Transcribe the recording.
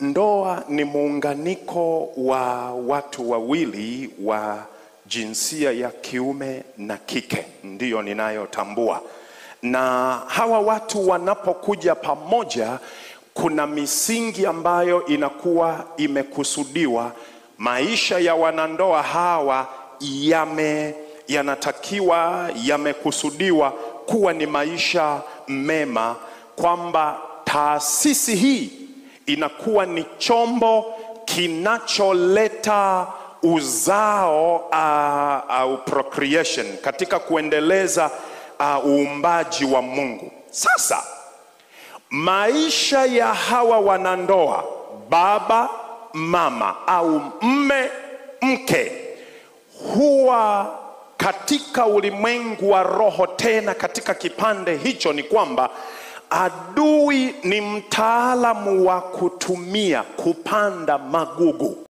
Ndoa ni muunganiko wa watu wawili wa jinsia ya kiume na kike, ndiyo ninayotambua. Na hawa watu wanapokuja pamoja, kuna misingi ambayo inakuwa imekusudiwa. Maisha ya wanandoa hawa yanatakiwa, yamekusudiwa kuwa ni maisha mema, kwamba taasisi hii inakuwa ni chombo kinacholeta uzao au procreation katika kuendeleza uumbaji wa Mungu. Sasa maisha ya hawa wanandoa, baba, mama au mme, mke, huwa katika ulimwengu wa roho. Tena katika kipande hicho ni kwamba adui ni mtaalamu wa kutumia kupanda magugu.